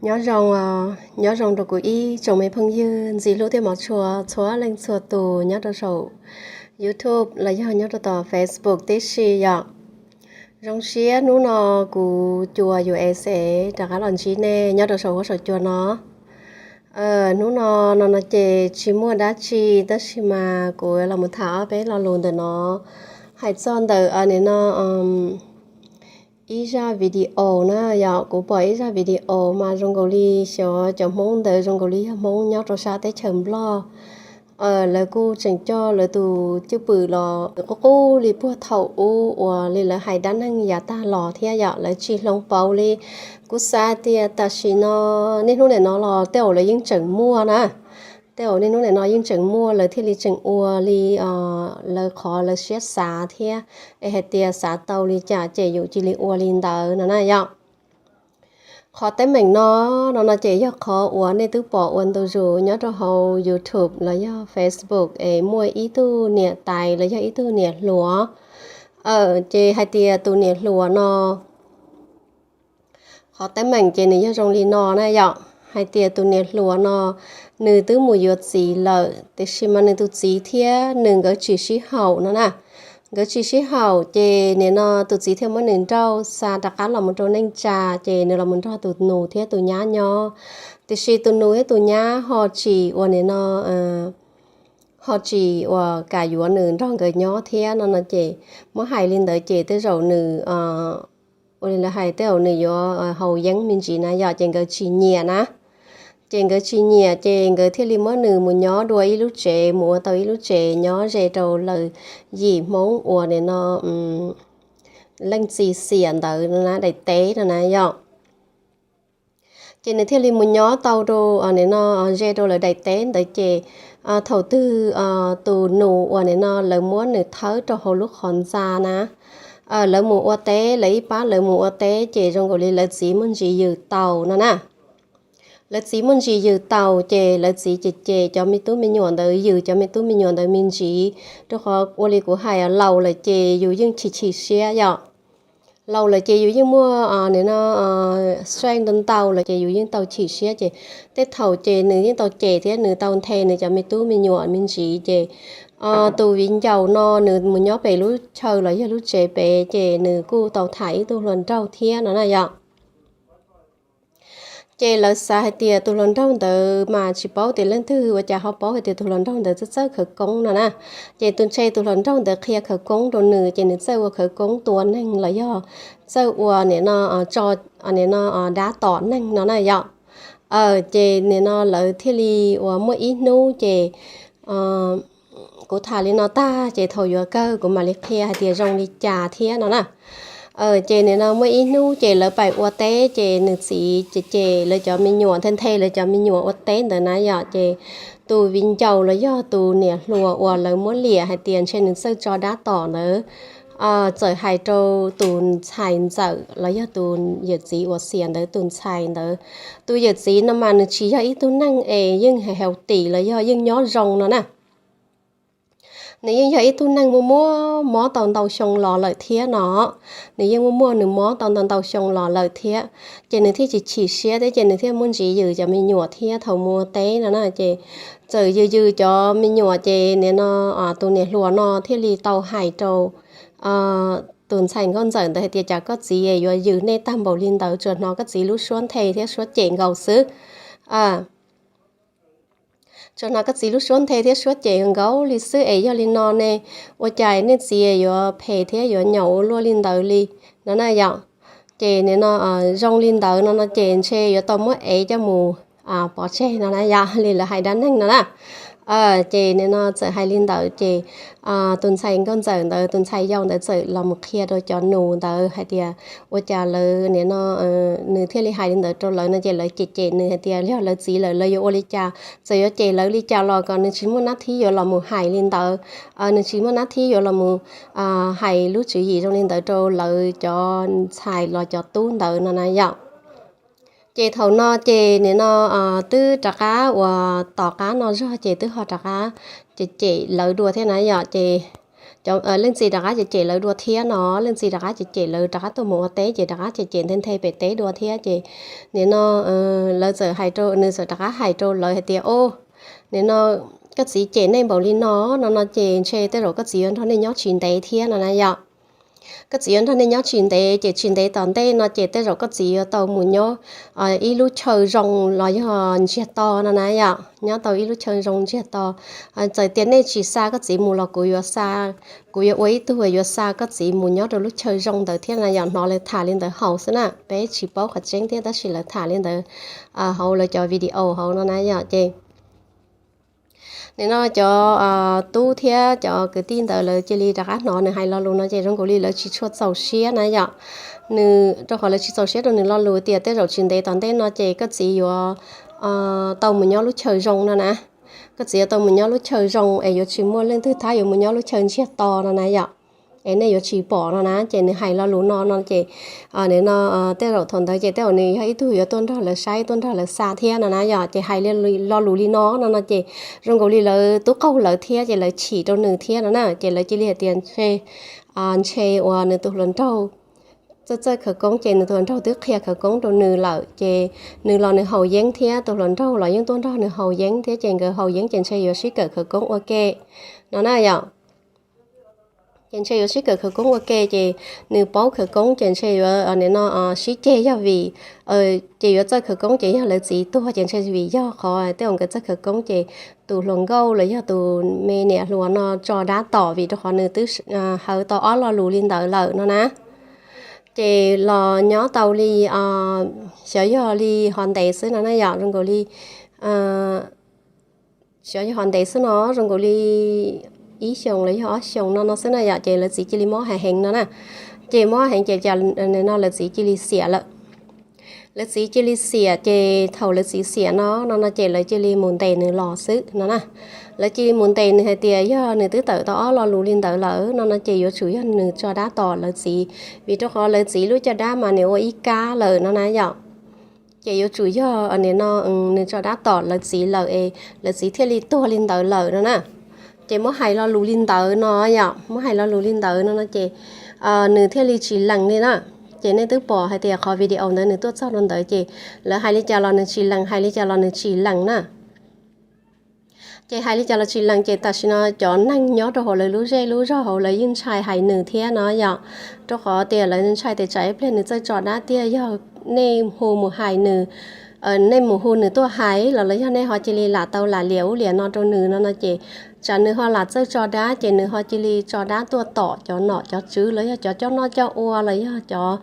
Nyob zoo, nyob zoo rau kuv ib tsoom me phooj ywg ntxim hlub thiab hmov tshua txhua leej txhua tus nyob rau saum YouTube los yog nyob rau tom Facebook tib si yom. Zoo siab hnub no kuv Cua U S A rov qab los ntsib nej nyob rau saum huab saum cua no. Hnub no, no no ces tsis muaj dab tsi tab sis mas kuv los mus tham ob peb lo lus ntawm no, hais txog ntawm nim no ib zaj video na yom. Kuv pom ib zaj video mas zoo nkaus li xyov cov Hmoob ntawd zoo nkaus li yog Hmoob nyob rau sab teb chaws Nplog. Lawv kuj tseem coj lawv tus cwj pwm los qub qub li puag thaum ub uas li lawv hais dab neeg yav tag los thiab yom, lawv tsis hloov pauv li. Kuv xav tias tam sim no niaj hnub nim no los tej zaum lawv yeej tseem muaj na. Tej zaum niaj hnub nim no yeej tseem muaj lawv thiaj li tseem ua li lawv qhov lawv siab xav thiab, es hais tias xav tau li cas ces yus cia li ua li ntawd no na yom. Qhov teeb meem no, no no ces yog qhov uas nej twb pom ua ntu zus nyob rau hauv YouTube los yog Facebook es muaj ib tug niam tais los yog ib tug niam hluas. Ces hais tias tus niam hluas no, qhov teeb meem ces nws yog zoo li no na yom, hais tias tus niam hluas no nws twb mus yuav txiv lawm tiam sis mas nws tus txiv thiab nws nkawd tsis sib haum no na. Nkawd tsis sib haum ces nim no tus txiv thiaj muab nws nrauj xa rov qab los mus rau neej tsa, ces nws los mus nrog tus nus thiab tus nyab nyob. Tiam sis tus nus thiab tus nyab ho tsis ua nim no ho tsis uas kam yuav nws nrog nkawd nyob thiab no no ces muab hais li ntawd ces tej zaum nws ua li lawv hais tej zaum nws yuav haus yeeb me ntsis na yom, ces nkawd tsis nyiam na. Ces nkawd tsis nyiam ces nkawd thiaj li muab nws mus nyob dua ib lub tsev, mus ua tau ib lub tsev nyob ze rau lawv yim Hmoob uas nim no leej txiv xiam ntawd na, daim teb no na yom. Ces nws thiaj li mus nyob tau rau nim no ze rau lawv daim teb ntawd ces thaum twg tus nus uas nim no lawv muab nws thawb rau hauv lub qhov ntxa na, lawv mus ua teb, lawv ib pab lawv mus ua teb ces zoo nkaus li lawv txiv muaj ntsis yws taus no na. Lawv txiv muaj ntsis yws taus ces lawv txiv ces cem cov me tub me nyuam ntawd, yws cov me tub me nyuam ntawd me ntsis, rau qhov ua li kuv hais laus lawm ces yus yeej chim chim siab yom. Laus lawm ces yus yeej muaj nim no saib ntau ntau lawm ces yus yeej tau chim siab ces tej thaum ces nws yeej tau cem thiab nws tau nthe nws cov me tub me nyuam me ntsis ces tus viv ncaus no nws mus nyob pem lub chaw los yog lub tsev pem ces nws kuj tau tham ib tug hluas nraug thiab no na yom. Ces lawv xav hais tias tus hluas nraug ntawd mas tsis paub tias leej twg, ua cas ho paub hais tias tus hluas nraug ntawd txawj txawj khawv koob no na. Ces tus ntshe tus hluas nraug ntawd qhia khawv koob rau nws ces nws txawj ua khawv koob tua neeg los yog txawj ua nim no tso nim no dab tom neeg no na yom. Ces nim no lawv thiaj li uas muaj ib hnub ces kuv tham li no tag ces thaum yuav kawg kuv mam li qhia hais tias zoo li cas thiab no na. Ces nim no muaj ib hnub ces lawv pais ua teb ces nws txiv ces cem lawv cov me nyuam, nthe nthe lawv cov me nyuam ua teb ntawd na yom. Ces tus viv ncaus los yog tus niam hluas uas lawv muab liam hais tias ntshe nws txawj tso dab tom ntawd txawm hais rau tus ntxhais ntxawm los yog tus yawm txiv uas xiam ntawd, tus ntxhais ntawd. Tus yawm txiv no mas nws tsis yog ib tug neeg es yeej healthy los yog yeej nyob zoo no na. Nws yeej yog ib tug neeg muaj muaj mob tau ntau xyoo los lawm thiab no. Nws yeej muaj muaj nws mob tau ntau ntau xyoo los lawm thiab. Ces nws thiaj tsis chim siab thiab ces nws thiaj muaj ntsis yws cov me nyuam thiab thaum mus ua teb no na ces txawm yws yws cov me nyuam ces nim no tus niam hluas no thiaj li tau hais rau tus ntxhais nkauj ntxawm ntawd hais tias cas koj txiv yuav yws nej tag npaum li ntawd, tsuas hnov koj txiv lub suab nthe thiab suab cem nkaus xwb. Tsuas hnov koj txiv lub suab nthe thiab suab cem nkaus li xwb es yog li no ne, ua cas nej txiv yuav phem thiab yuav nyaum ua luaj li ntawd li no na yom. Ces nim no zoo li ntawd no no ces ntshe yuav tau muab ev coj mus pov tseg no na yom, li lawv hais dab neeg no na. Ces nim no txawm hais li ntawd ces tus ntxhais nkauj ntxawm ntawd, tus ntxhais yau ntawd txawm los mus qhia rau cov nus ntawd hais tias ua cas lawv nim no nws thiaj li hais li ntawd rau lawv no ces lawv cem cem nws hais tias yog lawv txiv lawm lawv yuav ua li cas, txawm yuav cem lawv li cas los kom nws tsis muaj nab thib yuav los mus hais li ntawd, nws tsis muaj nab thib yuav los mus hais lub tswv yim zoo li ntawd rau lawv cov ntxhais los cov tub ntawd no na yom. Ces thaum no ces nim no twb rov qab uas tom qab no zog ces twb ho rov qab cem cem lawv dua thiab na yom. Ces Leej txiv rov qab cem cem lawv dua thiab no, leej txiv rov qab cem cem lawv rov qab tuaj mus ua teb ces rov qab cem cem nthe nthe pem teb dua thiab ces nim no lawv txawm hais rau, nws txawm rov qab hais rau lawv hais tias, o, nim no koj txiv cem nej npaum li no no no ces ntshe tej zaum koj txiv yuav nrog nej nyob tsis ntev thiab no na yom. Koj txiv yuav nrog nej nyob tsis ntev ces tsis ntev tom ntej no ces tej zaum koj txiv yuav tau mus nyob ib lub chaw zoo los yog ntsiag to no na yom, nyob tau ib lub chaw zoo ntsiag to. Txawm tias nej tsis xa koj txiv mus los kuv yuav xa, kuv yuav ua ib tug yuav xa koj txiv mus nyob rau lub chaw zoo ntawd thiab na yom. Hnov lawv tham li ntawd hauv xwb na, peb tsis paub qhov tseeb thiab tab sis lawv tham li ntawd hauv lawv cov video hauv no na yom ces nim no cov tub thiab cov kwv tij ntawd lawv cia li rov qab hnov nws hais lo lus no ces zoo nkaus li lawv tsis tshua txaus siab na yom. Nws, rau qhov lawv tsis txaus siab rau nws lo lus tias tej zaum tsis ntev tom ntej no ces koj txiv yuav tau mus nyob lub chaw zoo no na. Koj txiv yuav tau mus nyob lub chaw zoo es yuav tsis muaj leej twg thab yuav mus nyob lub chaw ntsiag to no na yom, es nej yuav tsis pom no na. Ces nws hais lo lus no no ces nim no tej zaum thaum ntawd ces tej zaum nws yog ib tug yuav tuaj nrog lawv saib tuaj nrog lawv xa thiab no na yom. Ces hais lo lus li no no no ces zoo nkaus li lawv twb qaug lawv thiab ces lawv chim rau nws thiab no na. Ces lawv cia li hais tias ntshe, ntshe uas nws tus hluas nraug txawj txawj khawv koob ces nws tus hluas nraug twb qhia khawv koob rau nws lawm ces nws los nws haus yeeb thiab tus hluas nraug los yeej tuaj nrog nws haus yeeb thiab ces nkawd haus yeeb ces ntshe yuav sib kawm khawv koob ua ke no na yom. Ces ntshe yuav sib kawm khawv koob ua ke ces nws paub khawv koob ces ntshe yuav nim no sib ceg yog vim, ces yuav txawj khawv koob ces yog lawv txiv tuag ces ntshe vim yog qhov tej zaum nkawd txawj khawv koob ces tus hluas nkauj los yog tus me niam hluas no tso dab tom vim rau qhov nws twb hawv tau ob lo lus li ntawd lawm no na. Ces los nyob tau li xyov yog li hov ntev xwb no na yom, zoo nkaus li xyov yog hov ntev xwb no, zoo nkaus li ib xyoos los yog ob xyoos no no xwb na yom, ces lawv txiv cia li mob heev heev no na. Ces mob heev ces cas no lawv txiv cia li xiam lawm. Lawv txiv cia li xiam ces thaum lawv txiv xiam no no no ces lawv cia li mus ntes nws los xwb no na. Lawv cia li mus ntes nws hais tias yog nws twb tawm tau ob lo lus li ntawd lawm no no ces yuav tsum yog nws tso dab tom lawv txiv, vim rau qhov lawv txiv lub caj dab mas nws ua ib kab lawm no na yom. Ces yuav tsum yog nim no nws tso dab tom lawv txiv lawm es lawv txiv thiaj li tuag li ntawd lawm no na. Ces muab hais lo lus li ntawd no yom, muab hais lo lus li ntawd no no ces nws thiaj li tsis lees li na. Ces nej twb pom hais tias qhov video ntawd nws tuaj txog rau ntawd ces lawv hais li cas los nws tsis lees, hais li cas los nws tsis lees na. Ces hais li cas los tsis lees ces tam sim no cov neeg nyob rau hauv lawv lub zej lub zog hauv lawv yeej ntshai hais nws thiab no yom. Rau qhov tias lawv ntshai tias tsam ib pliag nws txawj tso dab tiag, yog nej hu mus hais nws, nej mus hu nws tuaj hais los los yog nej ho cia li lam tau lam liam ub liam no rau nws no no ces tsam nws ho lam txawj tso dab ces nws ho cia li tso dab tuaj tom cov nom cov tswv los yog cov coj noj coj ua los yog cov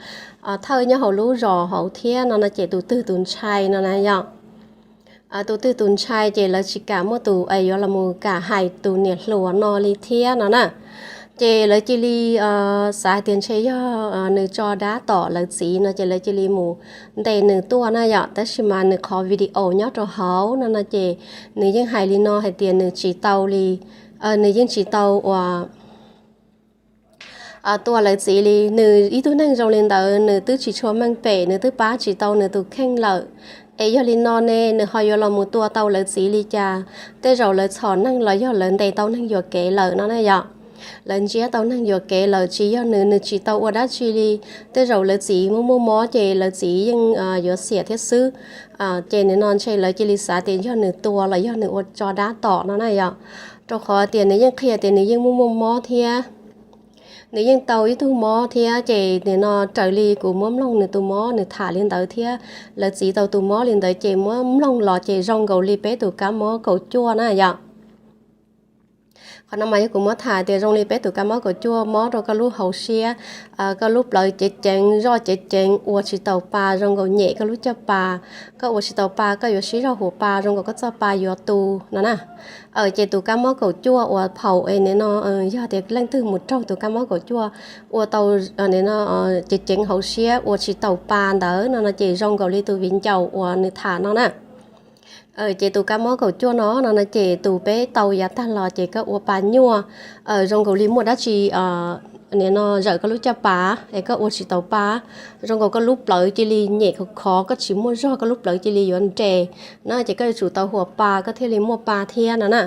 thawj nyob hauv lub zos hauv thiab no no ces tus twg tus ntshai no na yom. Tus twg tus ntshai ces lawv tsis kam muaj tus es yuav los mus kam hais tus niam hluas no li thiab no na. Ces lawv cia li xav hais tias ntshe yog nws tso dab tom lawv txiv no ces lawv cia li mus ntes nws tuaj na yom. Tab sis mas nws qhov video nyob rau hauv no no ces nws yeej hais li no hais tias nws tsis tau li, nws yeej tsis tau uas tua lawv txiv li. Nws ib tug neeg zoo li ntawd nws twb tsis tshua meej pem, nws twb pab tsis tau nws tus kheej lawm. Es yog li no ne nws ho yuav los mus tua tau lawv txiv li cas? Tej zaum lawv txhom neeg los yog lawv ntes tau neeg yuam kev lawm no na yom. Lawv ntsiab tau neeg yuam kev lawm, tsis yog nws, nws tsis tau ua dab tsi li. Tej zaum lawv txiv muaj muaj mob ces lawv txiv yeej yuav xiam thiab xwb. Ces nim no ntshe lawv cia li xav tias yog nws tua los yog nws ua tso dab tom no na yom. Rau qhov tias nws yeej qhia tias nws yeej muaj muaj mob thiab, nws yeej tau ib tug mob thiab. Ces nim no raws li kuv muab mloog nws tus mob nws tham li ntawd thiab lawv txiv tau tus mob li ntawd ces muab mloog los ces zoo nkaus li peb tus kab mob kaum cuaj na yom. Qhov no mas yog kuv muab tham tias zoo li peb tus kab mob kaum cuaj, mob rau koj lub hauv siab, koj lub plawv ceev ceev, zoj ceev ceev, ua tsis taus pa, zoo nkaus nyem koj lub caj pas. Koj ua tsis taus pa koj yuav sib zog huam pa zoo nkaus koj txoj pa yuav tu no na. Ces tus kab mob kaum cuaj uas phaum es nim no yog tias leej twg mus raug tus kab mob kaum cuaj ua tau nim no ceev ceev hauv siab ua tsis taus pa ntawd no no ces zoo nkaus li tus viv ncaus uas nws tham no na. Ces tus kab mob kaum cuaj no no no ces tus peb tau yav tag los ces koj ua pa nyuaj, zoo nkaus li muaj dab tsi nim no zawm koj lub caj pas es koj ua tsis tau pa, zoo nkaus koj lub plawv cia li nyem khov khov, koj tsis muaj zog, koj lub plawv cia li yuav nres na, ces koj yuav tsum tau huas pa koj thiaj li muaj pa thiab no na.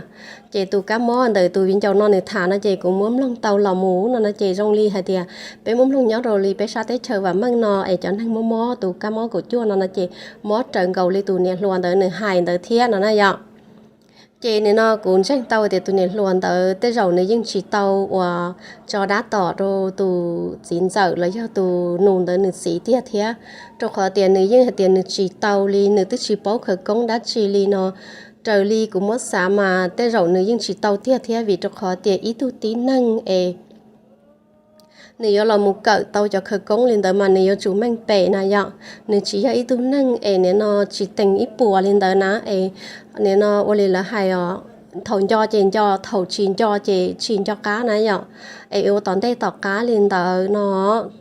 Ces tus kab mob ntawm tus viv ncaus no nws tham no ces kuv muab mloog tau los mus no no ces zoo li hais tias peb muab mloog nyob rau li peb sab teb chaws vam meej no es cov neeg mob mob tus kab mob kaum cuaj no no ces mob raws nkaus li tus niam hluas ntawd nws hais ntawd thiab no na yom. Ces nim no kuv ntseeg tau tias tus niam hluas ntawd tej zaum nws yeej tsis tau uas tso dab tom rau tus txiv ntxawm los yog tus nus ntawd nws txiv tiag thiab, rau qhov tias nws yeej hais tias nws tsis tau li, nws twb tsis paub khawv koob dab tsi li no. Raws li kuv muab xav mas tej zaum nws yeej tsis tau tiag thiab, vim rau qhov tias ib tug tib neeg es nws yuav los mus kawm tau cov khawv koob li ntawd mas nws yuav tsum meej pem na yom. Nws tsis yog ib tug neeg es nim no tsis teem ib puas li ntawd na, es nim no ua li lawv hais os, thaum nco ces nco, thaum tsis nco ces tsis nco qab na yom. Es ua tom ntej tom qab li ntawd no,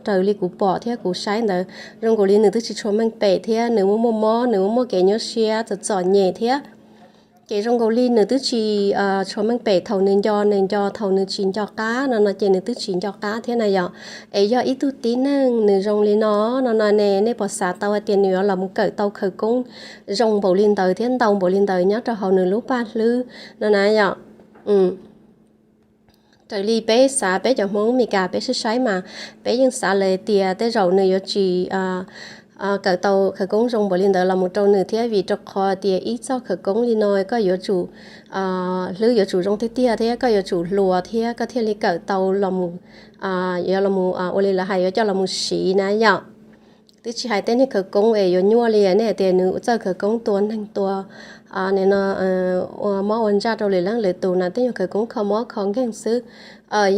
raws li kuv pom thiab kuv saib ntawd zoo nkaus li nws twb tsis tshua meej pem thiab, nws muaj muaj mob, nws muaj muaj kev nyuaj siab txom txom nyem thiab. Ces zoo nkaus li nws twb tsis tshua meej pem, thaum nws nco nws nco, thaum nws tsis nco qab no no ces nws twb tsis nco qab thiab na yom. Es yog ib tug tib neeg nws zoo li no no no ne, nej puas xav tau hais tias nws yuav los mus kawm tau khawv koob zoo npaum li ntawd thiab ntau npaum li ntawd nyob rau hauv nws lub paj hlwb no na yom? Raws li peb xav, peb cov Hmoob Meskas peb saib saib mas peb yeej xav lawm tias tej zaum nws yuav tsis kawm tau khawv koob zoo npaum li ntawd los mus rau nws thiab, vim rau qhov tias ib txoj khawv koob li no koj yuav tsum, hlwb yuav tsum zoo tiag tiag thiab koj yuav tsum hluas thiab koj thiaj li kawm tau los mus, yuav los mus ua li lawv hais yuav coj los mus siv na yom. Twb tsis hais tej niag khawv koob es yuav nyuaj li nej hais tias nws txawj khawv koob tua neeg tua, nim no ua mob ua ntsaj rau lwm leej lwm tus na, tej nyuag khawv koob kho mob kho nkeeg xwb.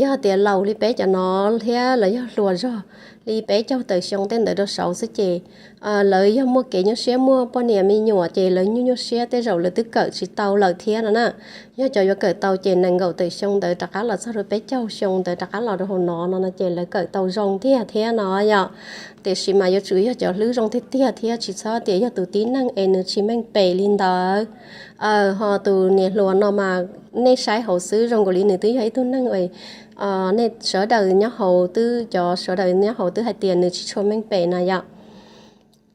Yog tias laus li peb cov no thiab los yog hluas zog li peb caug tawm xyoo tej ntawd rau saud xwb ces lawv yog muaj kev nyuaj siab muaj poj niam me nyuam ces lawv nyuaj nyuaj siab tej zaum lawv twb kawm tsis tau lawm thiab no na. Yog cov yuav kawm tau ces nees nkaum tawm xyoo ntawd rov qab los txog rau peb caug xyoo ntawd rov qab los rau hauv no no no ces lawv kawm tau zoo tiag thiab no yom. Tiam sis mas yuav tsum yog cov hlwb zoo tiag tiag thiab tsis txhob tias yog tus tib neeg es nws tsis meej pem li ntawd. Ho tus niam hluas no mas nej saib hauv xwb zoo nkaus li nws twb yog ib tug neeg, nej sawv daws nyob hauv twb, cov sawv daws nyob hauv twb hais tias nws tsis tshua meej pem na yom.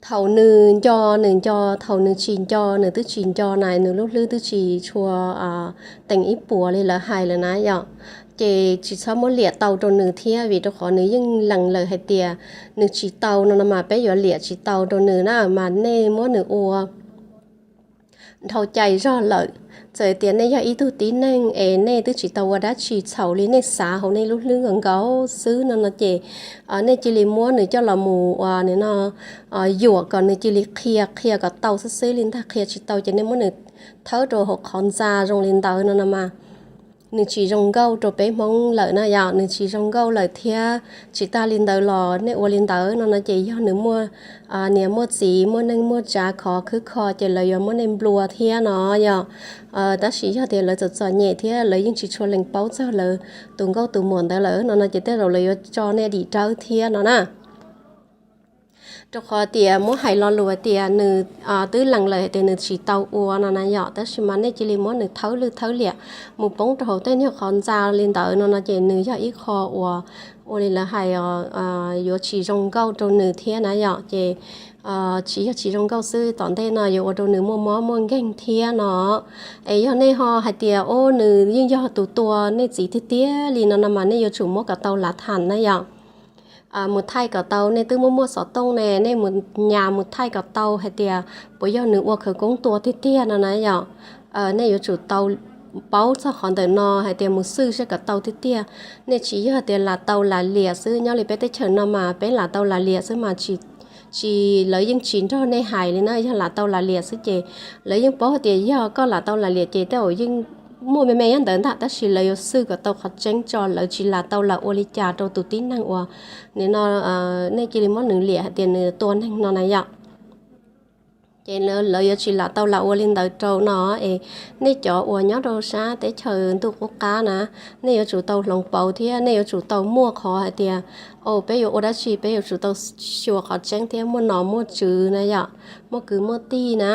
Thaum nws nco nws nco, thaum nws tsis nco nws twb tsis nco na, nws lub hlwb twb tsis tshua teem ib puas li lawv hais lawm na yom. Ces tsis txhob muab liam tau rau nws thiab, vim rau qhov nws yeej lees lawm hais tias nws tsis tau no no mas peb yuav liam tsis tau rau nws na, mas nej muab nws ua dhau cai zog lawm. Txawm tias nej yog ib tug tib neeg es nej twb tsis tau ua dab tsi, txhaum li nej xav hauv nej lub hlwb nkaus nkaus xwb no no ces nej cia li muab nws coj los mus ua nim no yuam kom nws cia li qhia, qhia kom tau xwb xwb li ntag. Qhia tsis tau ces nej muab nws thawb rau hauv qhov ntxa zoo li ntawd no no mas nws tsis zoo nkauj rau peb Hmoob lawm na yom, nws tsis zoo nkauj lawm thiab. Tsis tas li ntawd los nej ua li ntawd no no ces yog nws muaj niam muaj txiv, muaj neej muaj tsav khov khwb kho ces lawv yuav muab nej nplua thiab no yom. Tab sis yog tias lawv txom txom nyem thiab lawv yeej tsis tshua lees paub txog lawv tus nkauj tus muam ntawd lawm no no ces tej zaum lawv yuav tso nej dim dawb thiab no na. Rau qhov tias muab hais lo lus hais tias nws twb lees lawm hais tias nws tsis tau ua no na yom, tab sis mas nej cia li muab nws thawb lwj thawb liam mus poob rau hauv tej nyuag qhov ntxa li ntawd no no ces nws yog ib qho uas ua li lawv hais yuav tsis zoo nkauj rau nws thiab na yom. Ces tsis yog tsis zoo nkauj xwb, tom ntej no yuav ua rau nws muaj mob muaj nkeeg thiab no. Es yog nej ho hais tias o nws yeej yog tus tua nej txiv tiag tiag li no no mas nej yuav tsum muab kom tau lav tham na yom. Mus thaij kom tau, nej twb muaj muaj xov tooj ne, nej mus nyas mus thaij kom tau hais tias puas yog nws ua khawv koob tua tiag tiag no na yom. Nej yuav tsum tau paub txog qhov ntawm no hais tias mus xwj saib kom tau tiag tiag. Nej tsis yog tias lam tau lam liam xwb, nyob li peb teb chaws no mas peb lam tau lam liam xwb mas tsis, lawv yeej tsis nrog nej hais li na. Yog lam tau lam liam xwb ces lawv yeej paub hais tias yog koj lam tau lam liam ces tej zaum yeej muaj me me nyob ntawd ntag, tab sis lawv yuav xwj kom tau qhov tseeb tso, lawv tsis lam tau lam ua li cas rau tus tib neeg uas nim no nej cia li muab nws liam hais tias nws tua neeg no na yom. Ces lawv yuav tsis lam tau lam ua li ntawd rau no. Es nej cov uas nyob rau sab teb chaws ntuj qub qab na, nej yuav tsum tau hloov pauv thiab nej yuav tsum tau muaj qhov hais tias Peb yuav ua dab tsi peb yuav tsum tau xyuas qhov tseeb thiab muaj nom muaj tswv na yom, muaj kwv muaj tij na,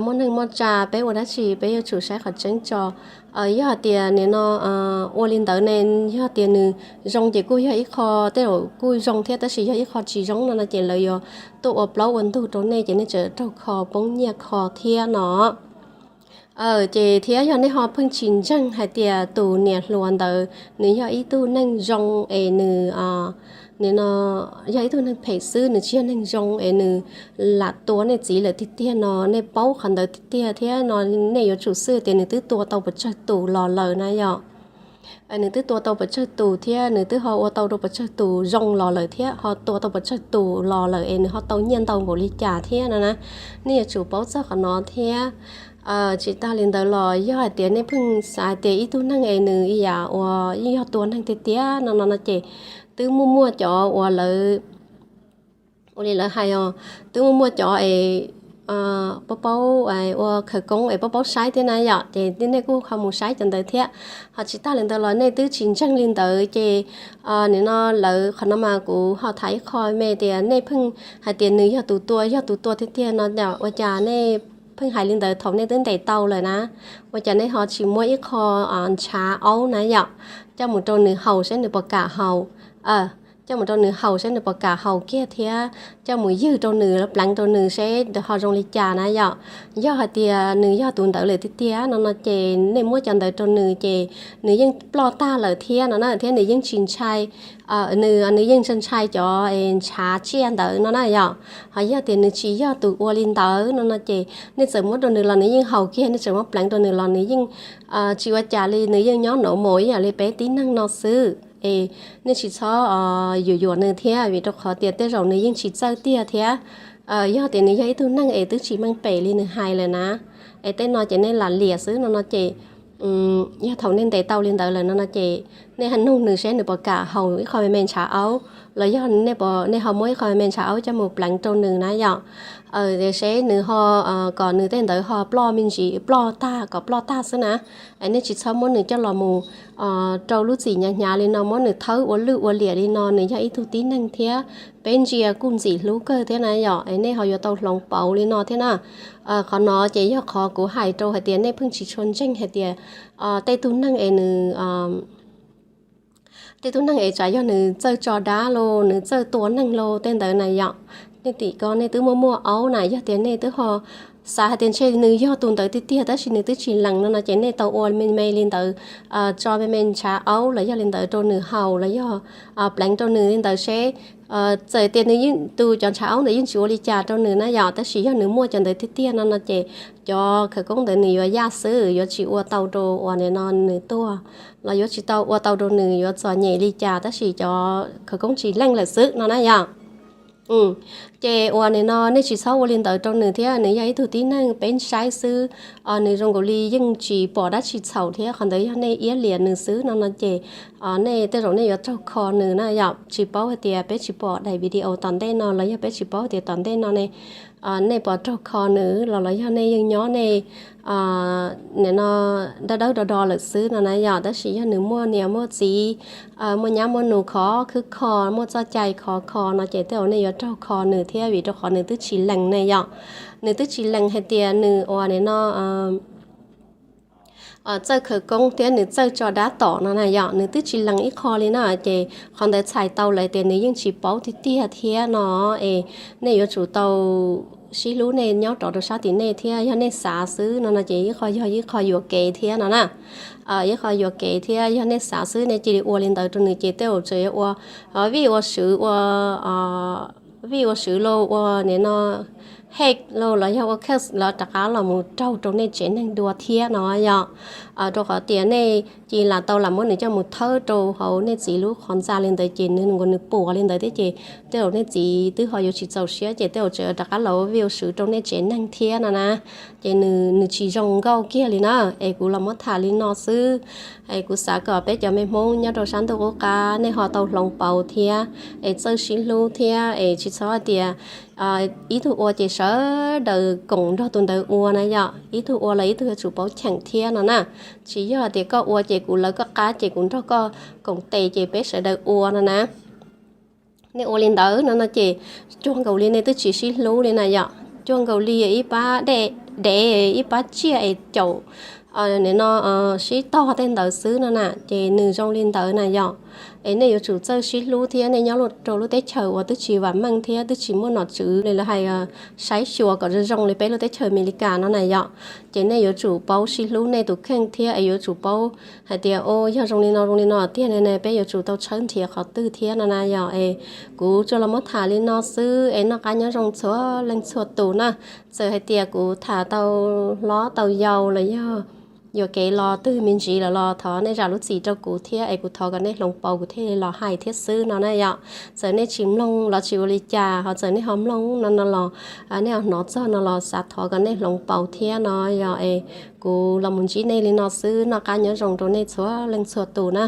muaj neej muaj tsa, peb ua dab tsi peb yuav tsum saib qhov tseeb tso. Yog hais tias nim no ua li ntawd ne, yog tias nws zoo ces kuj yog ib qho, tej zaum kuj zoo thiab, tab sis yog ib qho tsis zoo no no ces lawv yuav tuaj ua plaub ua ntug rau nej ces nej tseem raug kho poob nyiaj kho thiab no. Ces thiab yog nej ho pheej tsis ntseeg hais tias tus niam hluas ntawd nws yog ib tug neeg zoo es nws, nim no, yog ib tug neeg phem xwb, nws tsis yog neeg zoo es nws lam tua nej txiv lawm tiag tiag no, nej paub qhov ntawd tiag tiag thiab no, nej yuav tsum xwb tias nws twb tua tau pes tsawg tus los lawm na yom. Nws twb tua tau pes tsawg tus thiab nws twb ho ua tau rau pes tsawg tus zoo los lawm thiab ho tua tau pes tsawg tus los lawm es nws ho tau nyiaj ntau npaum li cas thiab no na. Nej yuav tsum paub txog qhov no thiab. Tsis tas li ntawd los yog hais tias nej pheej xav hais tias ib tug neeg es nws ib yam uas yeej yog tua neeg tiag tiag no no no ces twb muaj muaj cov uas lawv, ua li lawv hais os, twb muaj muaj cov es paub paub ua khawv koob es paub paub saib thiab na yom, ces nej kuj ho mus saib cov ntawd thiab. Ho tsis tas li ntawd los nej twb tsis ntseeg li ntawd ces nim no lawv qhov no mas kuv ho tham ib qho me tias nej pheej hais tias nws yog tus tua, yog tus tua tiag tiag no, ua cas nej pheej hais li ntawd thaum nej twb ntes tau lawm na? Ua cas nej ho tsis muab ib qho ntshav aub na yom, coj mus rau nws haus saib nws puas kam haus, coj mus rau nws haus saib nws puas kam haus kiag thiab coj mus ywg rau nws, pleev rau nws seb ho zoo li cas na yom? Yog hais tias nws yog tus ntawd lawm tiag tiag no no ces nej muab cov ntawd rau nws ces nws yeej ploj tag lawm thiab no na, thiab nws yeej tsis ntshai, nws, nws yeej ntshai ntshai cov ntshav tsiaj ntawd no na yom. Ho yog tias nws tsis yog tus ua li ntawd no no ces nej txawm muab rau nws los nws yeej haus kiag, nej txawm muab pleev rau nws los nws yeej tsis ua cas li, nws yeej nyob normal ib yam li peb tib neeg no xwb. Es nej tsis txhob yuam yuam nws thiab, vim rau qhov tias tej zaum nws yeej tsis txawj tiag thiab. Yog tias nws yog ib tug neeg es twb tsis meej pem li nws hais lawm na, es tej no ces nej lam liam xwb no no ces yog thaum nej ntes tau li ntawd lawm no no ces nej nug nws seb nws puas kam haus ib qho me me ntshav aub, los yog nej ho muab ib qho me me ntshav aub coj mus pleev rau nws na yom. Tias seb nws ho, kom nws tej ntawd ho ploj me ntsis, ploj tag, kom ploj tag xwb na. Es nej tsis txhob muab nws coj los mus rau lub txim hnyav hnyav li no, muab nws thawb ua lwj ua liam li no, nws yog ib tug tib neeg thiab peb ntsia kuj ntxim hlub kawg thiab na yom, es nej ho yuav tau hloov pauv li no thiab na. Qhov no ces yog qhov kuv hais rau hais tias nej pheej tsis tshua ntseeg hais tias tej tug neeg es nws tej tug neeg es tsam yog nws txawj tso dab los nws txawj tua neeg los tej ntawd na yom. Nej tim ko nej twb muaj muaj aub na, yog tias nej twb ho xav hais tias ntshe nws yog tus ntawd tiag tiag tab sis nws twb tsis lees no no ces nej tau ua me me li ntawd, tso me me ntshav aub los yog li ntawd rau nws haus los yog pleev rau nws li ntawd seb, txawm tias nws yeej, tus cov ntshav aub ntawd yeej tsis ua li cas rau nws na yom, tab sis yog nws muaj cov ntawd tiag tiag no no ces cov khawv koob ntawd nws yuav yaj xwb, yuav tsis ua tau rau uas nim no nws tuag, los yuav tsis tau ua tau rau nws yuav txom nyem li cas, tab sis cov khawv koob tsis leej lawm xwb no na yom. Ces uas nim no nej tsis txhob ua li ntawd rau nws thiab, nws yog ib tug tib neeg peb saib xwb, nws zoo nkaus li yeej tsis pom dab tsi txhaum thiab, qhov ntawd yog nej iab liam nws xwb no no ces nej tej zaum nej yuav raug kho nws na yom. Tsis paub hais tias peb tsis pom daim video tom ntej no los yog peb tsis paub hais tias tom ntej no ne nej puas raug kho nws los los yog nej yeej nyob nej nim no dawb dawb do do lawm xwb no na yom. Tab sis yog nws muaj niam muaj txiv, muaj nyab muaj nus khov khwb kho, muaj txoj cai khov kho no ces tej zaum nej yuav raug kho nws thiab, vim rau qhov nws twb tsis lees ne yom. Nws twb tsis lees hais tias nws uas nim no txawj khawv koob thiab nws txawj tso dab tom no na yom, nws twb tsis lees ib qho li na. Ces qhov ntawd txhais tau lawm tias nws yeej tsis paub tiag tiag thiab no. Es nej yuav tsum tau sib hlub nej nyob rov rau sab tim nej thiab, yog nej xav xwb no no ces ib qho yog ib qho yuam kev thiab no na. Ib qho yuam kev thiab, yog nej xav xwb nej cia li ua li ntawd rau nws ces tej zaum tseem yuav ua vij ua sw ua vij ua sw los ua nim no hej los los yog ua case los rov qab los mus raug rau nej tsev neeg dua thiab no yom. Rau qhov tias nej cia li lam tau lam muab nws coj mus thawb rau hauv nej txiv lub qhov ntxa li ntawd ces nws nkaus nws puas li ntawd thiab ces tej zaum nej txiv twb ho yuav tsis txaus siab ces tej zaum tseem rov qab los ua vij ua sw rau nej tsev neeg thiab no na. Ces nws, nws tsis zoo nkauj kiag li na. Es kuv los muab tham li no xwb. Es kuv xav kom peb cov me Hmoob nyob rau sab ntuj qub qab nej ho tau hloov pauv thiab, es txawj sib hlub thiab, es tsis txhob hais tias ib tug ua ces sawv daws koom nrog tus ntawd ua na yom. Ib tug ua los ib tug yuav tsum paub cheem thiab no na. Tsis yog tias koj ua ces kuv lawv koj qab ces kuv nrog koj koom tes ces peb sawv daws ua no na. Nej ua li ntawd no no ces cuag nkaus li nej twb tsis sib hlub li na yom. Cuag nkaus li ib pab dev, ib pab tsiaj es caum no sib tog tej ntawd xwb no na, ces nws zoo li ntawd na yom. Es nej yuav tsum txawj sib hlub thiab nej nyob rau lub teb chaws uas twb tsis vam meej thiab twb tsis muaj nom tswv li lawv hais saib xyuas kom zoo zoo li peb lub teb chaws Amelikas no na yom. Ces nej yuav tsum paub sib hlub nej tus kheej thiab es yuav tsum paub hais tias, o, yog zoo li no zoo li no tiag ne, peb yuav tsum tau tshawb nrhiav qhov twg thiab no na yom. Es kuv tsuas los muab tham li no xwb es noj qab nyob zoo txhua leej txhua tus na. Txawm hais tias kuv tham tau hlob tau yau los yog yuam kev los twg me ntsis lawm los thov nej zam lub txim rau kuv thiab es kuv thov kom nej hloov pauv kuv thiaj li los hais thiab xwb no na yom. Txawm nej tsis mloog los tsis ua li cas, ho txawm nej ho mloog no no los, nej ho hnov txog no los xav thov kom nej hloov pauv thiab no yom. Es kuv los mus ntsib nej li no xwb, noj qab nyob zoo rau nej txhua leej txhua tus na.